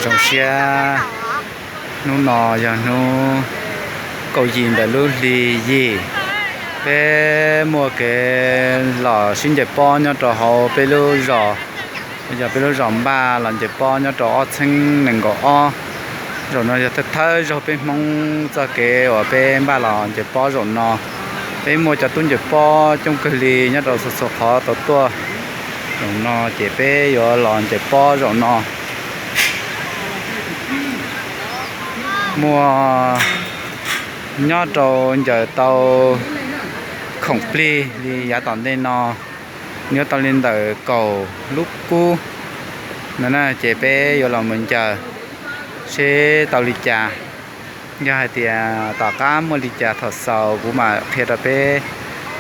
Zoo siab, hnub no yog hnub kaum yim ntawm lub hli yim, peb muaj kev los sib ncaws pob nyob rau hauv peb lub zos, yog peb lub zos npaj los ncaws pob nyob rau ob txhiab nees nkaum ob. Zaum no yog thawj thawj zaug peb Hmoob txoj kev uas peb npaj los ncaws pob zaum no. Peb muaj cov tub ncaws pob coob kawg li nyob rau txhua txhua qhov tau tuaj. Zaum no ces peb yuav los ncaws pob zaum no. Muaj nyob rau ncaws tau khoom plig li yav tom ntej no, nyob tau li ntawm kaum lub kub no na, ces peb yuav los mus ncaws seb tau li cas. Yog hais tias tom qab muaj li cas thaum xaus kuv mam qhia rau peb,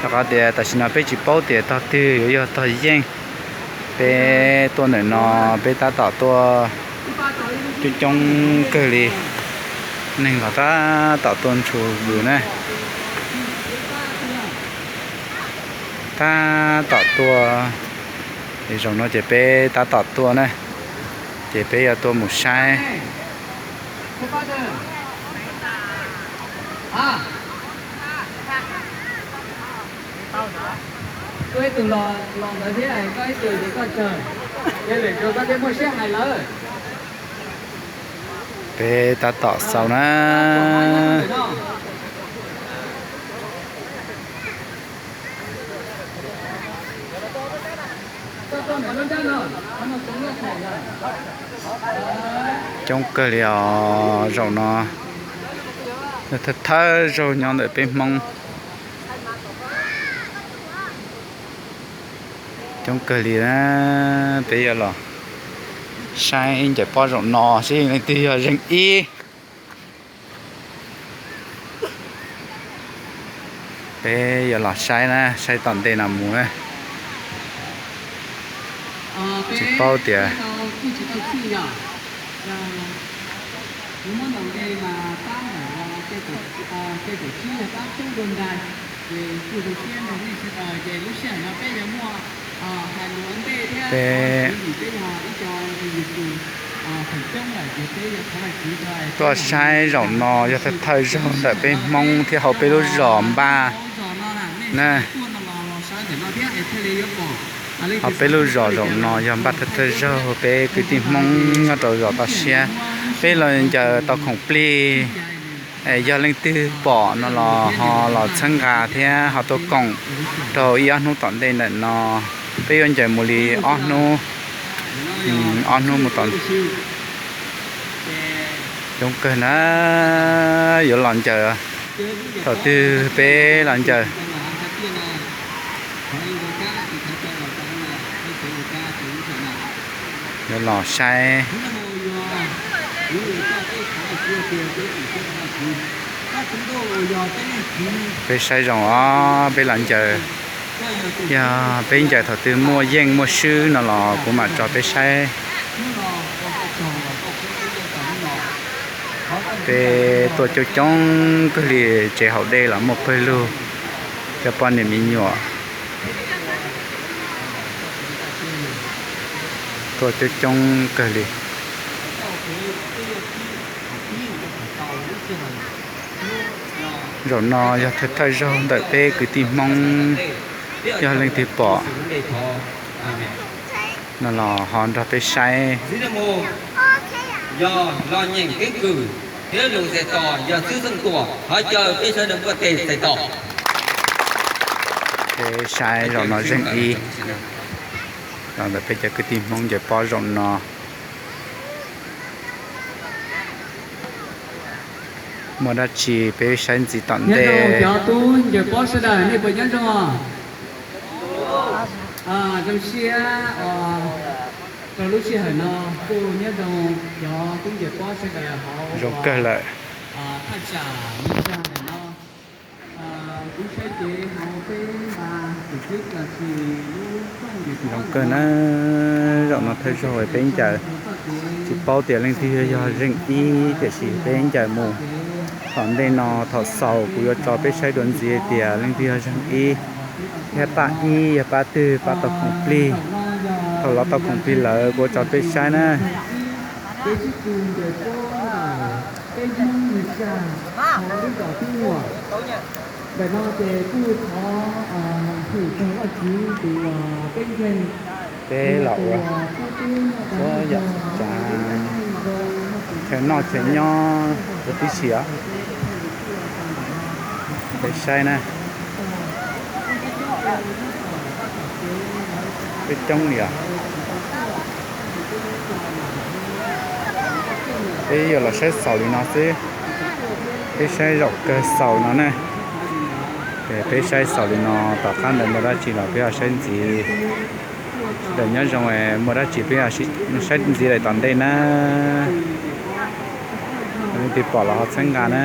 rau qhov tias tam sim no peb tsis paub tias tog twg yuav yog tog yeej. Peb tuaj ntawm no, peb tab tom tuaj coob coob kawg li, neeg los tab tom tuaj ntshua vws na. Tab tom tuaj, es zaum no ces peb tab tom tuaj na, ces peb yuav tuaj mus saib. Peb tab tom xaus na. Coob kawg li os, zaum no thawj thawj zaug nyob ntawm peb Hmoob. Coob kawg li na, peb yuav los saib ncaws pob zaum no seb leej twg yog zeeg ib. Peb yuav los saib na, saib tom ntej no mus na. Tsis paub tias peb tuaj saib zaum no yog thawj thawj zaug ntawm peb Hmoob thiab hauv peb lub zos npaj na. Hauv peb lub zos zaum no yog npaj thawj thawj zaug peb kwv tij Hmoob nyob rau zos toj siab. Peb los ncaws tau khoom plig, yog leej twg pom no los ho los txhawb nqa thiab ho tuaj koom rau ib ob hnub tom ntej ntawm no. Peb yuav ncaws mus li ob hnub, ob hnub mus tom coob kawg na, yuav los ncaws. Thaum twg peb los ncaws, yuav los saib. Peb saib zoo os, peb los ncaws. Yog peb ncaws thaum twg muaj yeej muaj swb no los kuv mam tso peb saib. Peb tuaj coob coob kawg li, tsev haus dej los muaj pawg lug, cov poj niam me nyuam tuaj coob coob kawg li. Zaum no yog thawj thawj zaug ntawm peb kwv tij Hmoob, yog leej twg pom no los ho nrog peb saib. Peb saib zaum no zeeg ib, los ntawm peb cov kwv tij Hmoob ncaws pob zaum no. Muaj dab tsi peb saib ntxiv tom ntej. Cov tub ncaws pob sawv daws nej puas nyob zoo? Zoo siab rau lub sij hawm no kuj nyob zoo cov tub ncaws pob sawv daws hauv zoo kawg lawm. Thaj tsam no, kuv saib ces hauv peb npaj tus twb los sis lub rooj zoo kawg na. Zaum no thawj zaug peb ncaws, tsis paub tias leej twg yog zeeg ib, tiam sis peb ncaws mus. Tom ntej no thaum xaus kuv yuav tso peb saib dua ntxiv tias leej twg yog zeeg ib, thiab pab ib yog pab twg pab tau khoom plig. Thaum los tau khoom plig lawm kuv yuav tso peb saib na. Peb sib tw ncaws pob ntawm peb Hmoob Meskas hauv lub zos Tub Muam. Ntawm no ces kuj thov hwm txog Vajtswv tus uas peb nkeeg, peb los ua txhua yam tsav, chaw noj chaw nyob huv tib si os. Peb saib na, peb coob li os. Peb yuav los saib xaus li no xwb. Peb saib zaum kawg xaus no ne. Ces peb saib xaus li no, tom qab ntawd muaj dab tsi los peb ho saib ntxiv. Sawv daws nyob zoo, muaj dab tsi peb ho saib ntxiv daim tom ntej na. Leej twg pom los ho txhawb nqa na.